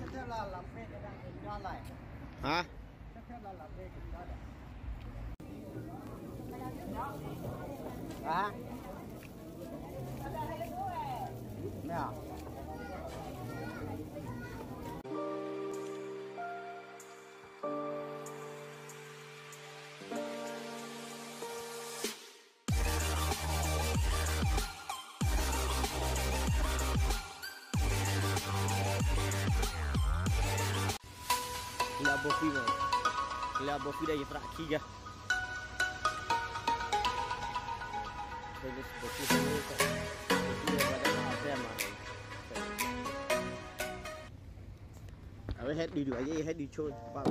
ဟါ ဟါ မ့ၢ်ဧါ လၢအဘိဖံမ့ၢ်, လၢအဘိဖံဒီးယသရၣ်ခံဂၤ, ဘိဖံဒီးယသရၣ်ခံဂၤ, ဘိဖံဒီးယသရၣ်ခံဂၤမး, အဝဲဟဲဒုးဒုး အယဲယဟဲဒုးဆိဘၣ်,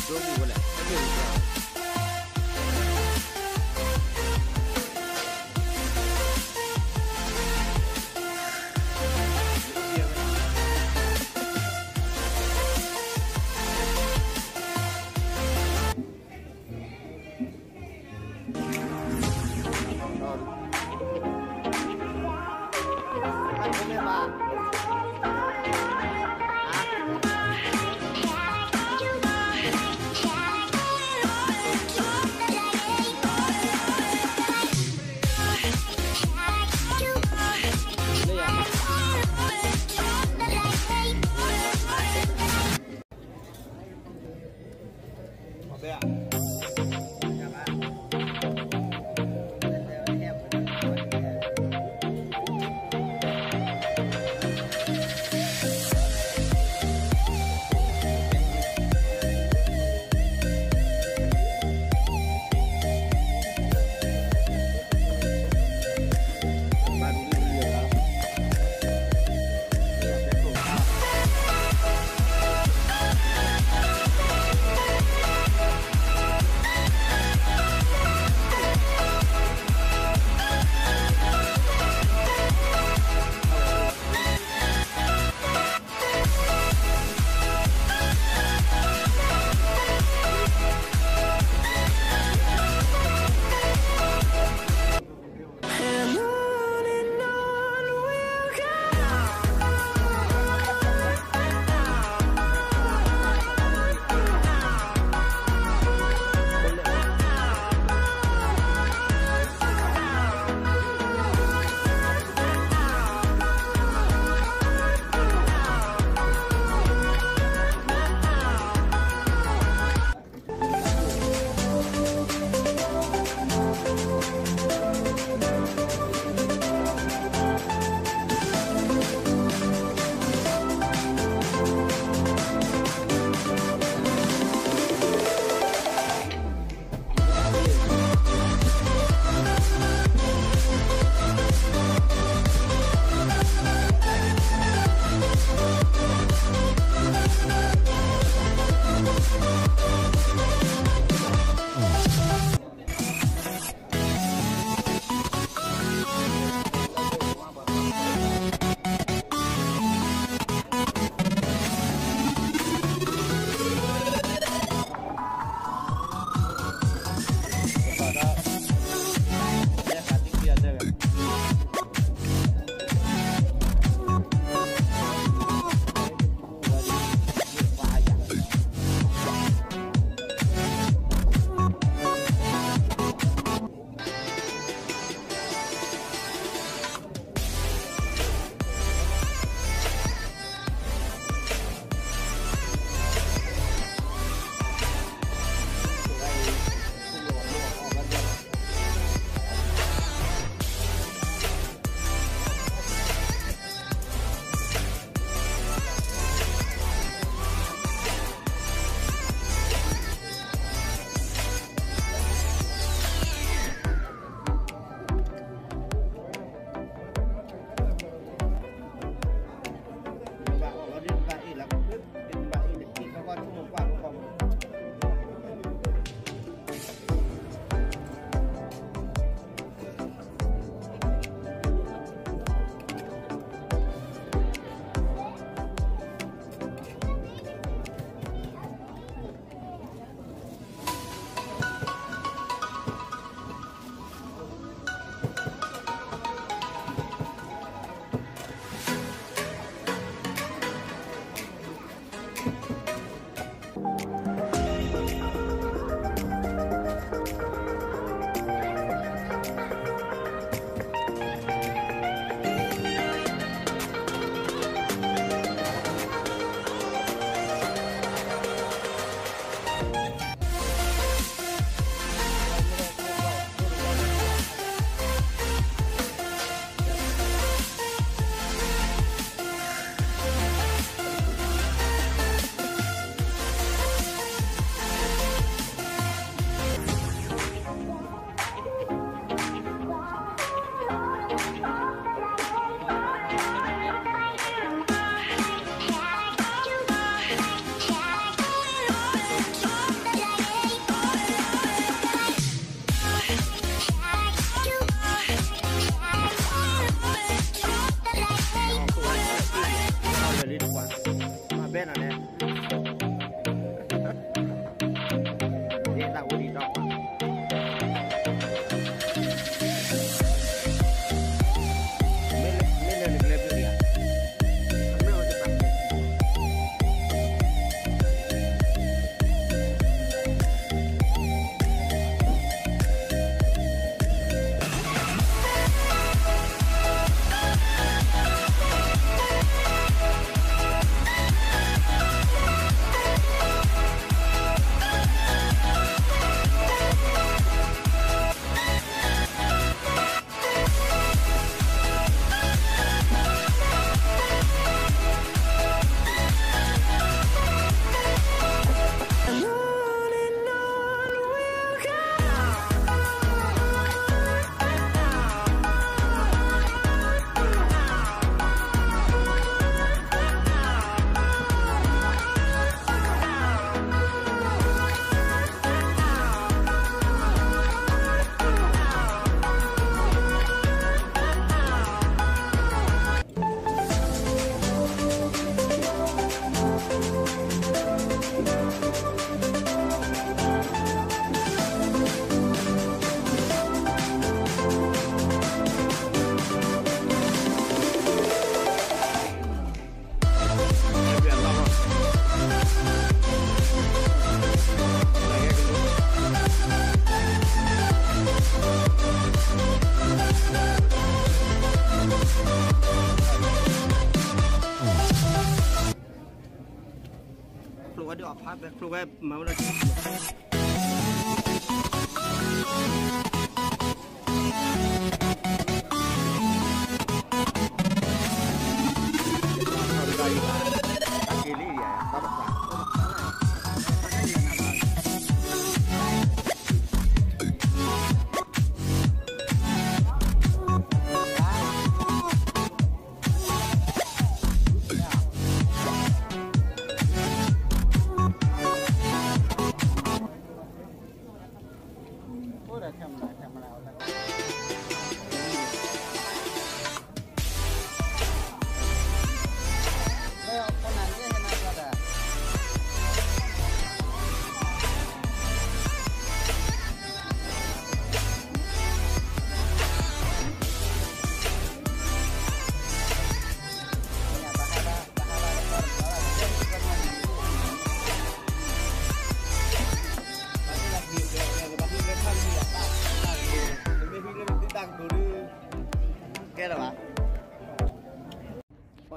ဒိၣ်မုၢ်ဝဲလဲၣ်, တမ့ၢ်ဝဲ, ဝဲမၤဝဲဒၣ် ကဲလၢၤဘၣ်. ပှ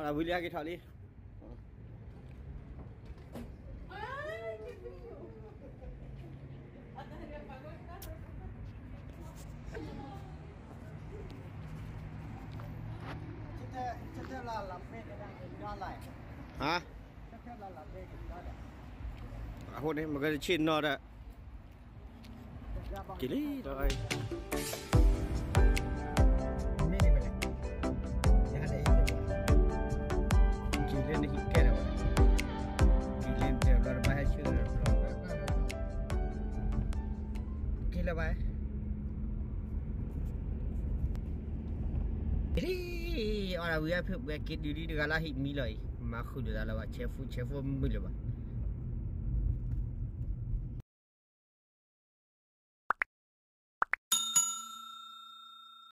ၤဝံၤလံ ဟဲက့ၤထီၣ်လံ. ဟါ, အဃိန့ၣ် မ့ၢ်ကဆ့ၣ်နီၤဒီး က့ၤလံဒီး က့ၤလၢနဟံၣ်ကဲဒီး က့ၤလၢတဲဘျီတဘၣ်ဟဲဆၢဒီး က့ၤလၢၤဘၣ်. က့ၤလံ, အီၣ်ဒၣ်ဝံၤအဖုၣ် ပှဲၤက့ၤဒုးဒံးတဂၤလၢဟံၣ်မံလီၤအံၤ မၤဃုာ်လိာ်သးလၢၤဘၣ် ဆဲးဖိဆဲးဖိမုာ်လၢၤဘၣ်.